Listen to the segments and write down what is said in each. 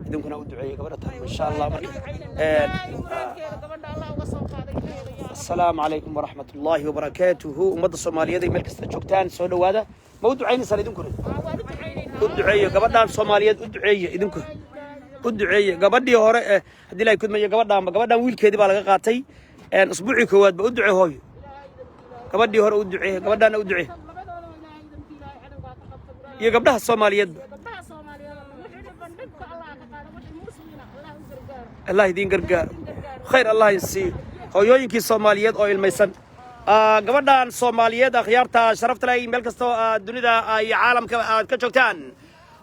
Idinkuna u duceeya gabadha tan, insha Allah. Marka Muraadkeeda gabadha Allah uga soo qaaday ilmaheeda, yaa Rabbi. Asalaamu calaykum waraxmat ullaahi wabarakaatuhu. Ummadda Soomaaliyeed ay meel kasta joogtaan, soo dhowaada. Ma u ducaynaysaan idinkuna? Waan u ducaynaynaa. U duceeya gabadhaan Soomaaliyeed, u duceeya idinku, u duceeya. Gabadhii hore ee haddii ilahay kudmayo, gabadhaanba, gabadhaan wiilkeedii baa laga qaatay usbuucii koowaad ba. U ducee hooyo, gabadhii hore u duceeye, gabadhaana u ducee. Labadooda Ilaahay idinka, Ilaahay cadowgaa ka qabta muraadka. Iyo gabdhaha Soomaaliyeedba. Gabdhaha Soomaaliyeed oo dhan, wixii dhiban dhibka Allah ka qaado, wixii Muslimiina Allah u gargaaro. Allah idiin gargaaro, khayr Allah idin siiyo, hooyooyinkii Soomaaliyeed oo ilmaysan. Gabadhan Soomaaliyeed, akhyaarta sharafta leh, meel kastoo aad dunida iyo caalamka aad ka joogtaan,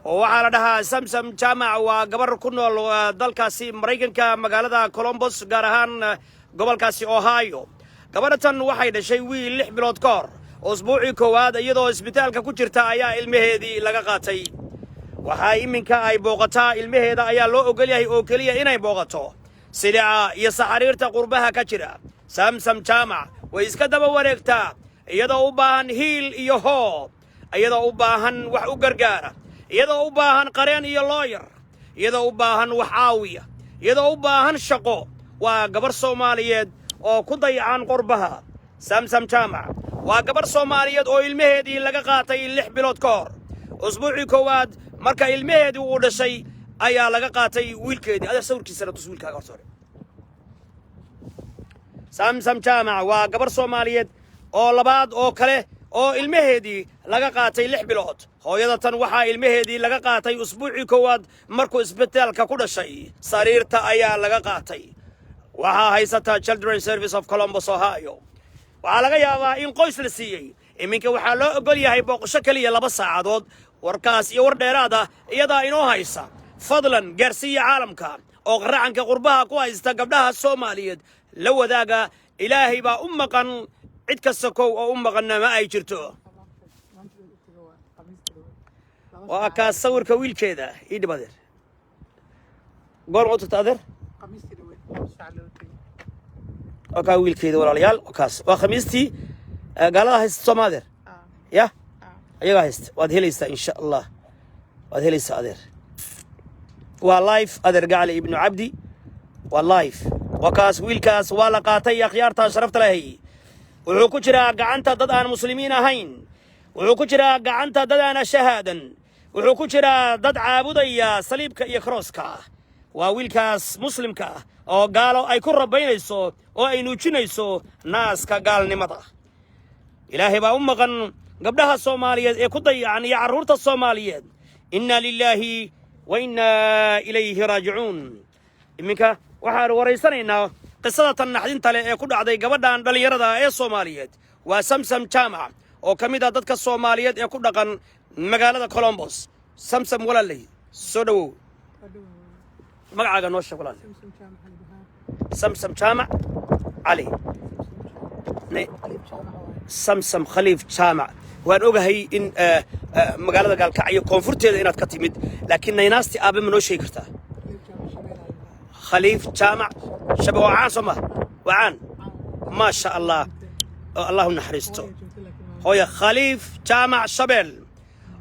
waxaa la dhahaa Samsam Jaamac. Waa gabar ku nool dalkaasi Maraykanka, magaalada Columbus, gaar ahaan gobolkaasi Ohio. Gabadha tan waxay dhashay wiil 6 bilood ka hor. Usbuucii koowaad iyadoo isbitaalka ku jirta ayaa ilmaheedii laga qaatay. Waxaa iminka ay booqataa ilmaheeda ayaa loo ogol yahay oo keliya inay booqato. Silica iyo saxariirta qurbaha ka jira, Samsam Jaamac way iska daba wareegtaa, iyadoo u baahan hiil iyo hoob, iyadoo u baahan wax u gargaara, iyadoo u baahan qareen iyo lawyer, iyadoo u baahan wax caawiya, iyadoo u baahan shaqo. Waa gabar Soomaaliyeed oo ku dayacan qurbaha. Samsam Jaamac waa gabar Soomaaliyeed oo ilmaheedii laga qaatay 6 bilood ka hor. Usbuucii koowaad marka ilmaheedii uu dhashay ayaa laga qaatay wiilkeedii. Adeer, sawirkiisana tus wiilkaaga horta hore. Samsam Jaamac waa gabar Soomaaliyeed oo labaad oo kale oo ilmaheedii laga qaatay 6 bilood. Hooyada tan waxaa ilmaheedii laga qaatay usbuucii koowaad markuu isbitaalka ku dhashay. Sariirta ayaa laga qaatay. Waxaa haysataa Children Service of Columbus, Ohio. Waxaa laga yaabaa in qoys la siiyey. Iminka waxaa loo ogol yahay booqasho keliya 2 saacadood. Warkaas iyo war dheeraad ah iyadaa inoo haysa. Fadlan gaarsiiya caalamka oo qaracanka qurbaha ku haysta gabdhaha Soomaaliyeed la wadaaga. Ilaahay baa u maqan, cid kasta kow oo u maqanna ma ay jirto. Waa kaas sawirka wiilkeeda. Ii dhib, adeer. Goor ma u tagta, adeer? Waa kaa wiilkeeda, walaalayaal, waa kaas. Waa Khamiistii. Gaalada haysta sooma, adeer? Ya, ayagaa haysta. Waad helaysaa, insha Allah, waad helaysaa, adeer. Waa live, adeer Gacli Ibnu Cabdi, waa live. Waa kaas wiilkaas, waa la qaatay. Akhyaartaa sharafta lahay, wuxuu ku jiraa gacanta dad aan Muslimiin ahayn, wuxuu ku jiraa gacanta dad aan shahaadan, wuxuu ku jiraa dad caabudaya saliibka iyo crosska. Waa wiilkaas Muslimka ah oo gaalo ay ku rabaynayso oo ay nuujinayso naaska gaalnimada. Ilaahay baa u maqan gabdhaha Soomaaliyeed ee ku dayacan iyo carruurta Soomaaliyeed. Inna lilaahi wa innaa ilayhi raajicuun. Iminka waxaanu waraysanaynaa qisada tan naxdinta leh ee ku dhacday gabadhan dhallinyarada ee Soomaaliyeed. Waa Samsam Jaamac oo ka mid ah dadka Soomaaliyeed ee ku dhaqan magaalada Columbus. Samsam, walaalay, soo dhowow. Magacaaga noo sheeg, walaalay. Samsam Jaamac Cali. Samsam Khaliif Jaamac. Waan ogahay in magaalada Gaalkacyo koonfurteeda inaad ka timid, laakiin naynaasti aabe ma noo sheegi kartaa? Khaliif Jaamac Shabe. Waa caan, soo ma? Waa caan, maasha Allah. Oo Allah u naxariisto hooya. Khaliif Jaamac Shabeel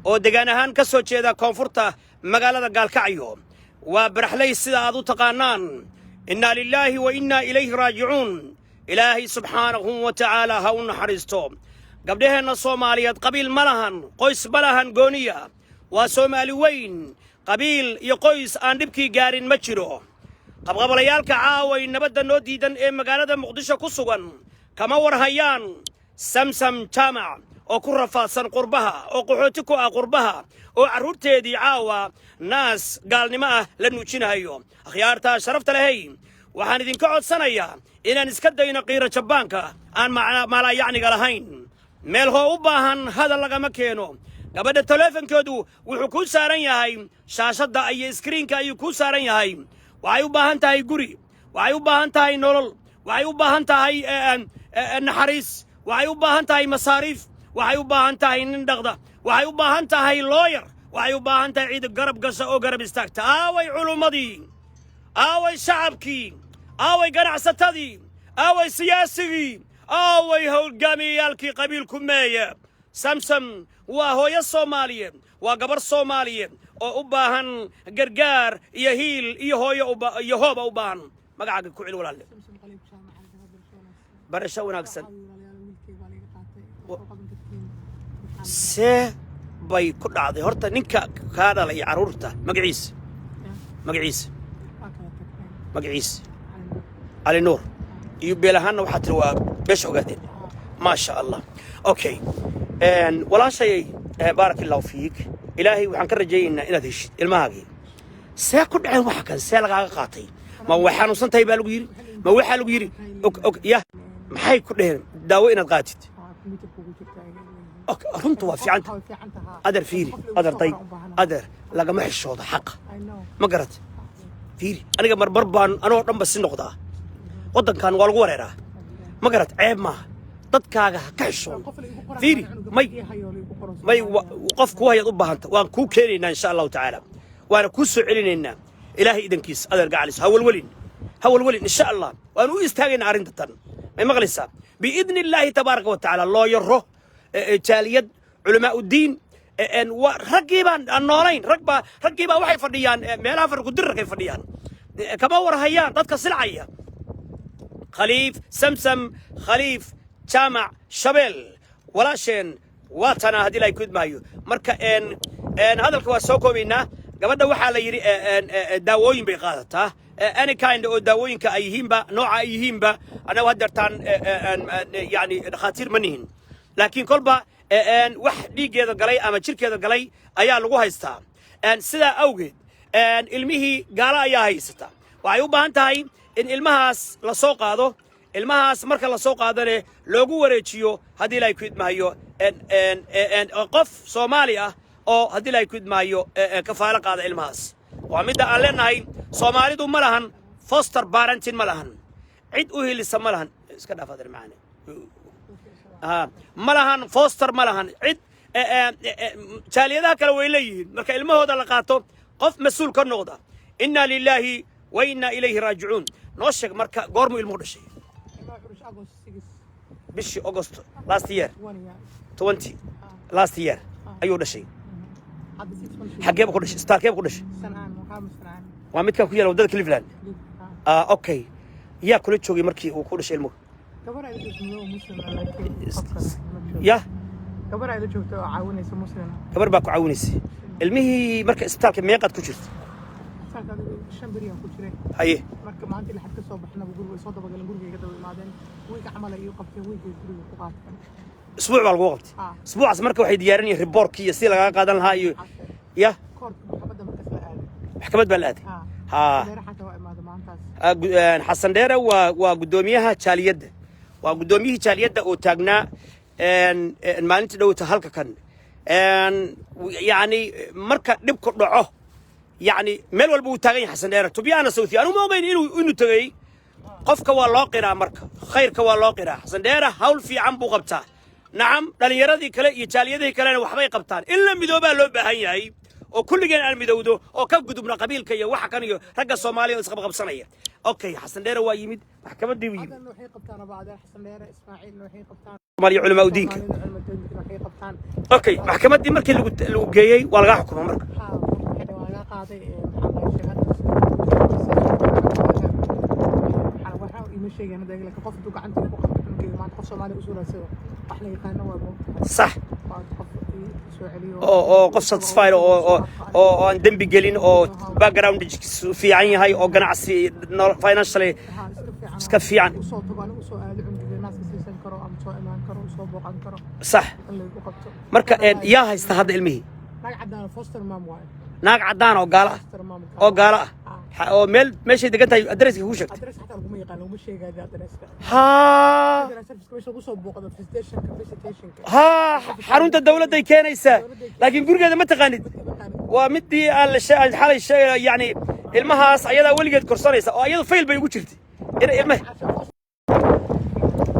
oo degaan ahaan ka soo jeeda koonfurta magaalada Gaalkacyo, waa Baraxley sida aad u taqaanaan. Innaa lilaahi wa innaa ilayhi raajicuun. Ilaahay subxaanahu wa tacaala ha u naxariisto gabdhaheenna Soomaaliyeed. Qabiil ma lahan, qoys ma lahan gooniya, waa Soomaali weyn. Qabiil iyo qoys aan dhibkii gaarin ma jiro. Qabqabalayaalka caaway nabadda noo diidan ee magaalada Muqdisho ku sugan kama war hayaan Samsam Jaamac oo ku rafaadsan qurbaha, oo qaxooti ku ah qurbaha, oo carruurteedii caawa naas gaalnimo ah la nuujinahayo. Akhyaarta sharafta lehey, waxaan idinka codsanayaa inaan iska dayno qiiro jabaanka aan maalaayacniga lahayn. Meel hoo u baahan hadal lagama keeno. Gabadha taleefankeedu wuxuu kuu saaran yahay shaashadda iyo screenka ayuu kuu saaran yahay. Waxay u baahan tahay guri, waxay u baahan tahay nolol, waxay u baahan tahay naxariis, waxay u baahan tahay masaariif, waxay u baahan tahay nin dhaqda, waxay u baahan tahay lawyer, waxay u baahan tahay ciid garab gasha oo garab istaagta. Aaway culummadii? Aaway shacabkii? Aaway ganacsatadii? Aaway siyaasigii? Aaway howlgaamiyayaalkii qabiilku meeye? Samsam waa hooyo Soomaaliyeed, waa gabar Soomaaliyeed. Oo u baahan gargaar iyo hiil iyo hooyo iyo hooba u baahan. Magacaaga ku celi, walaalle. Samsam Qaliib Jaamac, gabadha wanaagsan. Barasho wanaagsan. Walaalayaal, wiilkay baa laga qaatay. Soo qaban kartiin? See bay ku dhacday horta? Ninka kaa dhalay carruurta magaciisa, magaciisa? Waa kala tagteen. Magaciisa? Cali Nuur. Iyo beel ahaanna waxaa tiri waa beesha Ogaadeen. Maasha Allah. Okay, walaashayay, baarak allahu fiik. Ilaahay waxaan ka rajaynaynaa inaad heshid ilmahaagii. See ku dhaceen waxa kan? See lagaaga qaatay? Ma way xanuunsan tahay baa lagu yidhi? Ma waxaa lagu yidhi og ya maxay ku dheheen? Daawo inaad qaatid? Computerka ugu jirta ay leeyihiin. Okay, runta waa fiicanta. Way fiican tahaa. Adeer, fiiri, adeer, day, adeer, lagama xishoodo xaqa. I know. Ma garat? Fiiri, aniga marmar baan anoo dhanba si noqdaa. Waddankan waa lagu wareeraa, ma garat? Ceeb maaha, dadkaaga ha ka xishoon. Qof la igu qoran. Fiiri, may hayo la igu qoran. May qof kuu hayaad u baahanta. Waan kuu keenaynaa, insha Allahu tacaala, waana kuu soo celinaynaa Ilaahay idankiisa. Adeer gacalis, ha walwelin, ha walwelin. Insha Allah waan u istaagaynaa arrinta tan. May maqlaysaa? Biidni Illaahi tabaaraka wa tacaala, looyaro, jaaliyad, culamaa uddiin, raggii baan aan noolayn. Rag baa, raggii baa waxay fadhiyaan meelaha farkudirarkay fadhiyaan. Kama warhayaan dadka silcaya. Khaliif, Samsam Khaliif Jaamac Shabeel, walaasheen waa tana haddii Ilahay ku idmaayo. Marka een een hadalka waa soo koobaynaa. Gabadha waxaa la yidhi daawooyin bay qaadataa, any kind oo daawooyinka ay yihiinba, nooca ay yihiinba. Annagu haddeertaan yani dhakhaatiir ma nihin, laakiin kolba wax dhiiggeeda galay ama jirkeeda galay ayaa lagu haystaa. Sidaa awgeed ilmihii gaalo ayaa haysata. Waxay u baahan tahay in ilmahaas la soo qaado. Ilmahaas marka la soo qaadane loogu wareejiyo, haddii Ilaahay ku idmaayo, qof Soomaali ah oo, haddii Ilaahay ku idmaayo, kafaalo qaada ilmahaas. Waa midda aan leenahay, Soomaalidu ma lahan foster parenting, ma lahan cid u helisa, ma lahan. Iska dhaaf, adeer macaane. Ma lahan foster, ma lahan cid. Jaaliyadaha kale way leeyihiin, marka ilmahooda la qaato qof mas-uul ka noqda. Inna lilaahi wa inna ilayhi raajicuun. Noo sheeg marka, goormuu ilmuhu dhashay? Ilmaha wuxuu dhashay August 6. Bishii August last year? 1 year. 20 last year ayuu dhashay. Hadda 6 months. Xaggeeba ku dhashay? Isbitaalkeeba ku dhashay? Sanaan maqaam Sanaan. Waa midkan ku yaala waddada Cleveland? Ah, okay. Yaa kula joogay markii uu ku dhashay ilmuhu? Gabar ay la joogto oo Muslim ah, laakiin qof kale ma joogo. Ya? Gabar ay la joogto oo caawinaysa, Muslim. Gabar baa ku caawinaysay ilmihii. Marka isbitaalka meeqaad ku jirta? Isbitaalka adigu 5 beri aan ku jiray. Haye. Marka maalintii lixad ka soo baxnaba guriga way soo dabagaleen, guriga iga daba imaadeen. Wiiga camal ay ii qabteen, wiigay guriga ku qaateen. Isbuuc baa lagu qabtay? Ah. Isbuucaas marka waxay diyaarinayeen reportkii iyo sidii lagaga qaadan lahaa iyo ya? Courtka maxkamadda markaas la aaday. Maxkamad baa la aaday? Ah. Ha. Dheere xataa waa imaaday maalintaas. Ah, Xasan Dheere waa guddoomiyaha jaaliyadda, waa guddoomiyihii jaaliyadda oo taagnaa een, een, maalintii dhowta halka kan. Yacni marka dhibku dhaco, yacni meel walba wuu taagan yahay Xasan Dheere. To be honest with you, anigu ma ogeyn inuu tegey. Qofka waa loo qiraa, marka khayrka waa loo qiraa. Xasan Dheere hawl fiican buu qabtaa. Nacam, dhallinyaradii kale iyo jaaliyadihii kalena waxbay qabtaan. In la midoobaa loo baahan yahay oo kulligeen aan midowdo oo ka gudubno qabiilka iyo waxa kan iyo ragga Soomaaliya oo isqabqabsanaya. Okay, Xasan Dheere waa yimid, maxkamaddii buu yimid. Haddana waxay qabtaan abaadeen Xasan Dheere, Ismaaciilna waxay qabtaan. Soomaaliya culamaa udiinka. Soomaalida culimo diinka waxay qabtaan. Okay, maxkamaddii markii lagu geeyey waa lagaa xukuma marka? Haa, marka waa laga qaaday. Maxaa la sheegay, waxaa ima sheegeen hadda, laakiin qof hadduu gacanta ku qabto cunugeyga maanta, qof Soomaali usoo raadsado, wax la yaqaano waa moogtahay. Sax. Waa qof ii soo celiyo. Oo qof satisfied oo aan dembi gelin oo background fiican yahay oo ganacsi financially Haa, iska fiican. Iska fiican. Usoo tago, anigu usoo aado cunugeyga, naaska siisan karo ama soo imaan karo, usoo booqan karo. Sax. In laygu qabto. Marka yaa haysta hadda ilmihii? Naag caddaan, foster mom waaye. Naag caddaan oo gaalo ah? Foster mom. Oo gaalo ah. Oo meeshay degan tahay adresska kuu sheegtay? Address xataa laguma yaqaan, laguma sheegaayo addresska. Haa. Address service meesha lagu soo booqdo, visitationka. Haa, xarunta dawladday keenaysaa, laakiin gurigeeda ma taqaanid. Waa midii aan la aan xalay sheegay. Yacni ilmahaas ayadaa weligeed korsanaysa oo ayadu file bay ugu jirtay in ilmaha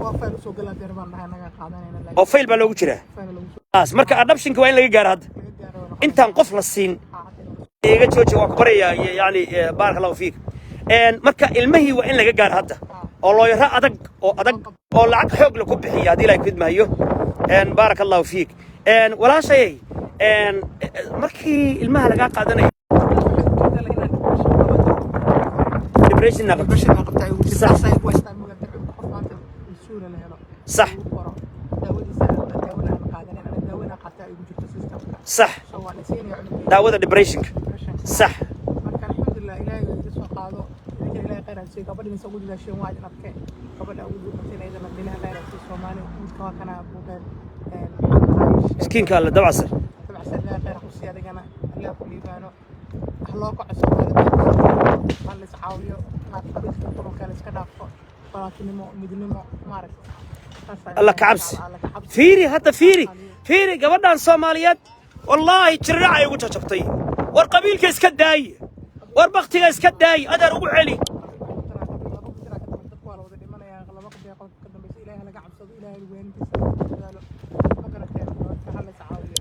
Waa file usoo galaa deer baan nahay naga qaadanayna, laakiin oo file baa loogu jiraa. File lagu soo Taas marka adoptionka waa in laga gaaro hadda. Laga gaaro. Intaan qof la siin iga jooji, waa ku baraya. Yani baaraka Allahu fiik. Marka ilmihii waa in laga gaaro hadda oo looyaro adag oo adag oo lacag xoog la ku bixiya, haddii Ilahay ku idmaayo. Baaraka Allahu fiik. Walaashayay. Markii ilmaha lagaa qaadanayo depression na qabtay. Depression qabtay ugu jirta. Sax. Saas ay ku haystaan mooganta qof maanta mas-uula la helo. Lagu qoro daawadiisa, daawada aan qaadanin, ana daawada qaata ay ugu jirto systemka. So waa la siinaya cunugeyga. Daawada depressionka. Depressionka. Marka alxamdulilah, Ilaahay iga soo qaado idinka, Ilaahay khayr ha siiyo. Gabadhan isa ugu dadaasheen waa idin arkeen. Gabadha ugu dhimatayna iyadana Ilaahay khayr ha siiyo. Soomaali midka waa kana mobile, maxaa dhahay? Miskiinka alle Dabcasar. Dabcasar, Ilaahay khayr ha ku siiyo, adigana Allah ku liibaano. Ha loo kaco Soomaalida, ha la is caawiyo, qabiilka qurunka la iska dhaafo, walaaltinimo, midnimo, maaragta. Alla ka cabsi. Alla ka cabsi. Fiiri hadda, fiiri, fiiri gabadhan Soomaaliyeed, wallaahi jirdhac ay ugu jajabtay. War qabiilka iska daayi, war baktiga iska daayi, adeer ugu celi. Dadku waa la wada dhimanayaa, laba deeqood ka dambaysa. Ilaahay laga cabsado, Ilaahay weyntiisa lagu dadaalo, ma garateen? Marka ha la is caawiyo.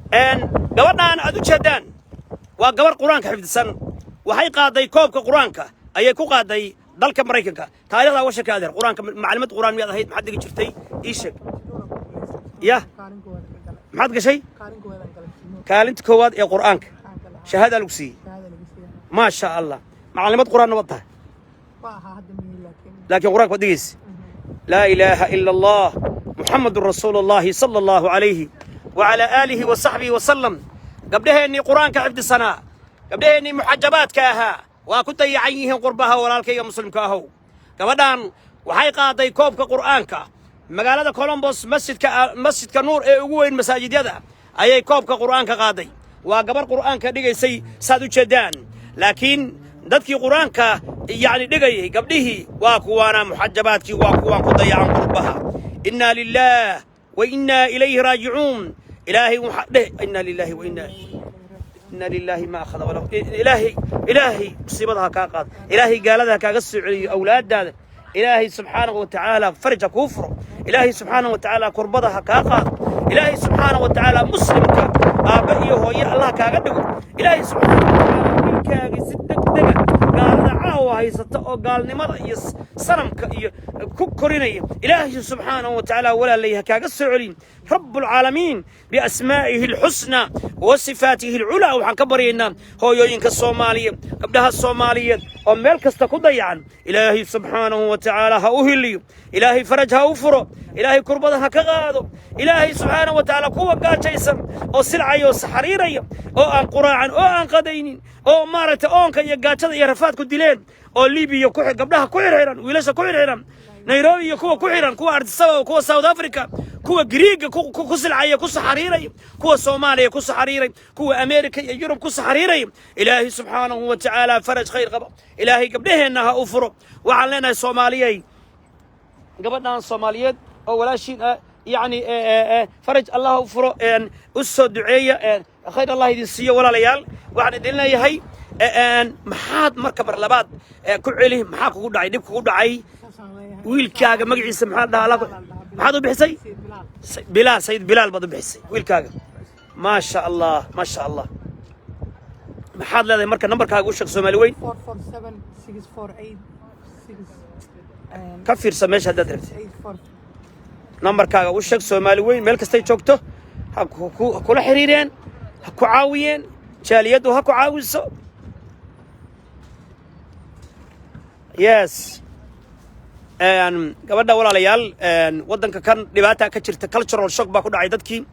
Gabadhan aad u jeedaan waa gabar Qur-aanka xifdisan. Waxay qaaday koobka Qur-aanka ayay ku qaaday dalka Maraykanka. Taariikhdaa washa ka adeer. Qur-aanka maclimad Qur-aan miyaad ahayd? Maxaad dhigi jirtay? Ii sheeg. Yah. Kaalin koowaad ka galay. Maxaad gashay? Kaalin koowaad galay. Kaalinta koowaad ee Qur-aanka. Aan galay. Shahaada lagu siiyey. Shahaada lagu siiyey. Maasha Allah, macalimad Qur-aanna waad tahay. Waa ahaa, hadda miyi laakiin. Laakiin Qur-aanka waad dhigaysa. Laa ilaaha ila Allah, Muxamadun rasuulu Allahi sala Allahu calayhi wacala aalihi wa saxbihi wasalam. Gabdhaheennii Qur-aanka xifdisanaa, gabdhaheennii muxajabaadka ahaa waa ku dayacan yihiin qurbaha. Walaalkayga muslimka ahow, gabadhan waxay qaaday koobka Qur'aanka magaalada Columbus, masjidka Nuur ee ugu weyn masaajidyada ayay koobka Qur'aanka qaaday. Waa gabar Qur'aanka dhigaysay saad u jeedaan, laakiin dadkii Qur'aanka yacni dhigayay, gabdhihii waa kuwaana, muxajabaadkii waa kuwaan ku dayacan qurbaha. Inna lilah wa inna ilayhi raajicuun. Ilaahay waxa dheh, inna lillahi wa inna ina lilahi ma akhada wala. Ilaahay, Ilaahay musiibada ha kaa qaado, Ilaahay gaalada ha kaaga soo celiyo awlaadaada, Ilaahay subxaanahu wa tacaala faraj ha kuu furo, Ilaahay subxaanahu wa tacaala kurbada ha kaa qaado, Ilaahay subxaanahu wa tacaala muslimka aabba iyo hooye Allah kaaga dhigo, Ilaahay subxaanahu wa tacaala wiilkaagii si degdega gaalada caawa haysata oo gaalnimada iyo sanamka iyo ku korinaya, Ilaahay subxaanahu wa tacaala walaalay ha kaaga soo celin. Rabbulcaalamiin biasmaa'ihi alxusnaa wa sifaatihi alculaa waxaan ka baryaynaa hooyooyinka Soomaaliyeed, gabdhaha Soomaaliyeed oo meel kasta ku dayacan, Ilaahay subxaanahu wa tacaala ha u hiliyo, Ilaahay faraj ha u furo, Ilaahay kurbada ha ka qaado, Ilaahay subxaanahu wa tacaala kuwa gaajaysan oo silcaya oo saxariiraya oo aan quraacan oo aan qadaynin oo maaragtay oonka iyo gaajada iyo rafaadku dileen oo Libiya ku gabdhaha ku xirxiran, wiilasha ku xirxiran, Nairobi iyo kuwa ku xiran, kuwa Addis Ababa, kuwa South Africa, kuwa Griiga ku silcaya, ku saxariiraya, kuwa Soomaaliya ku saxariiray, kuwa America iyo Yurub ku saxariiraya, Ilaahay subxaanahu wa tacaala faraj khayr qaba Ilaahay gabdhaheenna ha u furo. Waxaan leenahay Soomaaliyey, gabadhan Soomaaliyeed oo walaashiin ah, yacni faraj Allah u furo, u soo duceeya, khayr Allah idin siiyo. Walaalayaal, waxaan idin leeyahay, maxaad marka mar labaad ku celi? Maxaa kugu dhacay? Dhib kugu dhacay? Wiilkaaga magaciisa maxaa dhahaa? Allah, maxaad u bixisay? Bilaal, Sayid Bilaal baad u bixisay wiilkaaga. Maasha Allah, maasha Allah. Maxaad leedahay marka? Nambarkaaga u sheeg Soomaali weyn. 447 648 6. Ka fiirsa meesha haddaad rabtid. 84. Nambarkaaga u sheeg Soomaali weyn meel kastay joogto, ha kula xiriireen, ha ku caawiyeen, jaaliyaddu ha ku caawiso. Yes. Gabadha, walaalayaal, waddanka kan dhibaata ka jirta, cultural shock baa ku dhacay dadkii,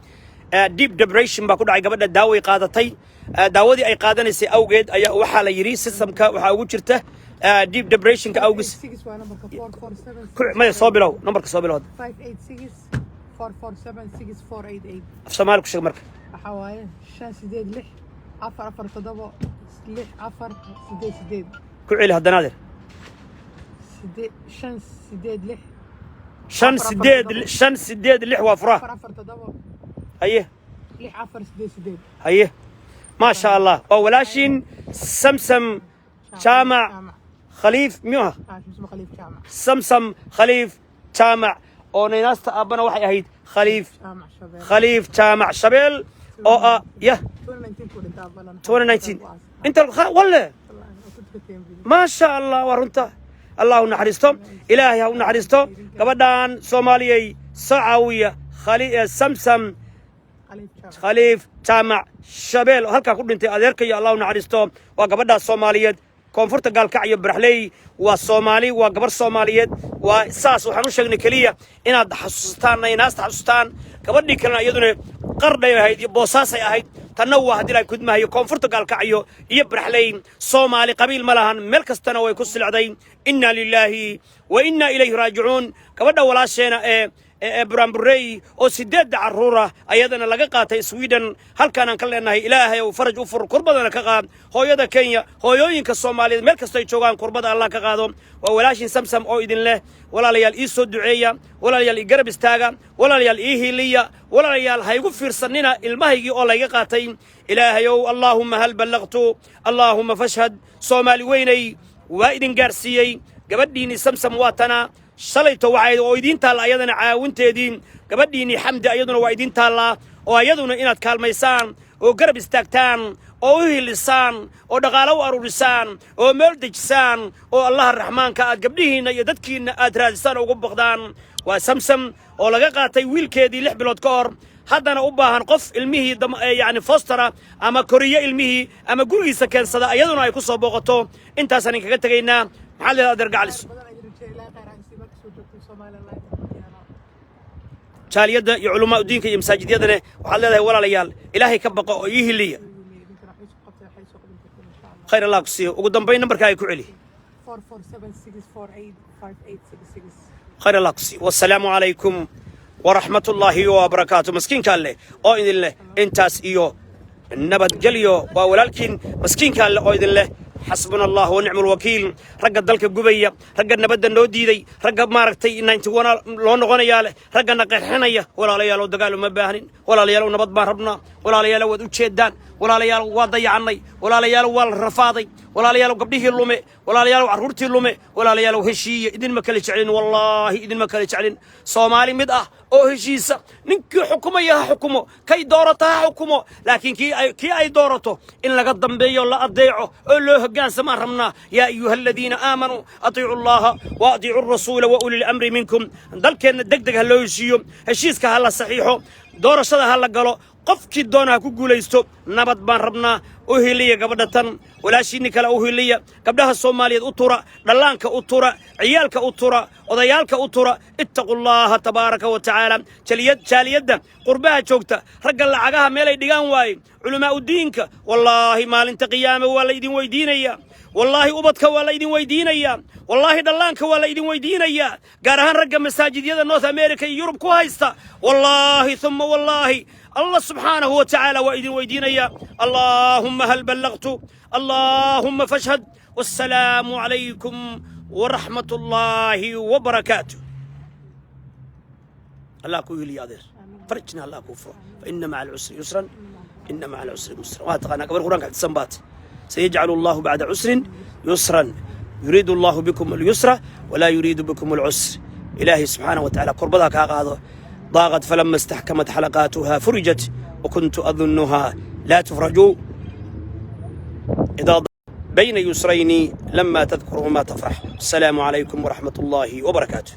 deep depression baa ku dhacay gabadha. Daaway qaadatay. Daawadii ay qaadanaysay awgeed ayaa waxaa la yidhi systemka waxaa ugu jirta deep depressionka awgiis. Six waa nambarka, 447. Maya, soo bilow nambarka, soo bilow hadda. 586 447 6488. Af Soomaali ku sheeg marka. Waxaa waaye 586 447 6488. Ku celi haddana, adeer. Sideed 586. Shan 4 4 sideed 7. 586 waa furaha. 447. Haye. 6488. Haye, maasha Allah, waa walaashiin Samsam Jaamac Khaliif miyuu aha? Shamsimo Khaliif Jaamac. Samsam Khaliif Jaamac oo naynaasta aabbana waxay ahayd Khaliif. Jaamac Shabeel. Khaliif Jaamac Shabeel oo ah yah. 2019 ku dhintaa balan. 2019 inta walle. Maasha Allah, waa runta. Allah u naxariisto, Ilaahay ha u naxariisto gabadhan. Soomaaliyey, soo caawiya Samsam. Khaliif Jaamac. Khaliif Jaamac Shabeel oo halkaa ku dhintay adeerkayo, Allah u naxariisto. Waa gabadhaas Soomaaliyeed, koonfurta Gaalkacyo, Baraxley. Waa Soomaali, waa gabar Soomaaliyeed. Waa saas waxaan u sheegnay keliya inaad xasuustaan, inaasta xasuustaan. Gabadhii kalena iyaduna Qardhay ahayd iyo Boosaasay ahayd. Tanna waa haddii la kudmahayo koonfurta Gaalkacyo iyo Baraxley. Soomaali qabiil ma lahan, meel kastana way ku silcday. Inna lilaahi wa inna ilayhi raajicuun. Gabadha walaasheena ee Buraanburey oo sideedda carruura ayadana laga qaatay Sweden, halkaanaan ka leenahay Ilaahay uu faraj u fur, kurbadana ka qaad. Hooyada Kenya, hooyooyinka Soomaaliyeed meel kastay joogaan, kurbada Allah ka qaado. Waa walaashin Samsam oo idin leh: walaalayaal, ii soo duceeya. Walaalayaal, ii garab istaaga. Walaalayaal, ii hiiliya. Walaalayaal, ha igu fiirsanina ilmahaygii oo layga qaatay. Ilaahayow, allaahumma hal ballaqtu, allaahumma fashhad. Soomaali weynay, waa idin gaarsiiyey. Gabadhiinii Samsam waa tana shalayto waxay oo idiin taalla ayadana caawinteedii. Gabadhiinii Xamdi ayaduna waa idiin taallaa, oo ayaduna inaad kaalmaysaan oo garab istaagtaan oo u hilisaan oo dhaqaalo u aruurisaan oo meel dejisaan oo Allaha Raxmaanka aad gabdhihiinna iyo dadkiinna aad raadisaan oo ugu baqdaan. Waa Samsam oo laga qaatay wiilkeedii 6 bilood ka hor, haddana u baahan qof ilmihii yani foster ah ama koriyo ilmihii ama gurigiisa keensada, ayaduna ay ku soo booqato. Intaasaan inkaga tegaynaa. Maxaa leedahay, adeer Gacalis? Badan ay rajay. Ilaahay khayr aan siiba kasoo joogtay Somaliland. Jaaliyadda iyo culamaa diinka iyo masaajidyadane waxaad leedahay: walaalayaal, Ilaahay ka baqo oo ii hiliya. Idinkana waxay soo qabtay, waxay soo qaban kartiin, insha Allah. Khayr Allah ku siiyo. Ugu dambayn, nambarkaaga ku celi. 447-648-5866. Khayr Allah ku siiyo. Wasalaamu calaykum waraxmat ullaahi wabarakaatu. Maskiinkaan leh oo idin leh intaas iyo nabadgelyo. Waa walaalkiin maskiinkaan leh oo idin leh: xasbuna Allah wa nicma alwakiil. Ragga dalka gubaya, ragga nabadda noo diiday, ragga maaragtay 91 loo noqonayaa leh, raggana qeexinaya, walaalayaalow, dagaal uma baahnin. Walaalayaalow, nabad baan rabnaa. Walaalayaalow, waad u jeedaan. Walaalayaalow, waa dayacannay. Walaalayaalow, waa la rafaaday. Walaalayaalow, gabdhihii lume. Walaalayaalow, carruurtii lume. Walaalayaalow, heshiiya. Idinma kala jeclin, wallaahi idinma kala jeclin. Soomaali mid ah oo heshiisa, ninkii xukumaya ha xukumo, kay doorata ha xukumo, laakiin kii ay doorato in laga dambeeyo, la adeeco oo loo hoggaansamaan rabnaa. Yaa ayuha aladiina aamanuu atiicu allaha wa atiicu rasuula wa uli lamri minkum. Dalkeenna deg deg ha loo heshiiyo, heshiiska ha la saxiixo, doorashada ha la galo, qofkii doona ha ku guulaysto. Nabad baan rabnaa. U hiliya gabadha tan, walaashiinni kale u hiliya. Gabdhaha Soomaaliyeed u tura, dhallaanka u tura, ciyaalka u tura, odayaalka u tura. Ittaqu llaha tabaaraka wa tacaala. Jaaliyadda qurbaha joogta, ragga lacagaha meelay dhigaan waaye, culamaa udiinka, wallaahi maalinta qiyaame waa la idin weydiinayaa. Wallaahi ubadka waa la idin weydiinayaa. Wallaahi dhallaanka waa la idin weydiinayaa, gaar ahaan ragga masaajidyada North America iyo Yurub ku haysta. Wallaahi uma wallaahi, Allah subxaanahu wa tacaala waa idin weydiinayaa. Allaahumma hal ballaqtu, allaahumma fashhad. Wassalaamu calaykum waraxmat ullaahi wabarakaatu. Allah ku hiliya, adeer, farajna Allah kuu furo. Faina maca alcusri yusran, ina maca alcusri yusran. Waa taqaanaa, gabar Qur'aanka xifdisan baat. Sayajcalu allahu bacda cusrin yusran. Yuriidu allahu bikum alyusra walaa yuriidu bikum alcusr. Ilaahay subxaanahu wa tacala kurbadaa kaa qaado. ضاقت فلما استحكمت حلقاتها فرجت وكنت أظنها لا تفرج إذا بين يسرين لما تذكرهما تفرح. السلام عليكم ورحمة الله وبركاته.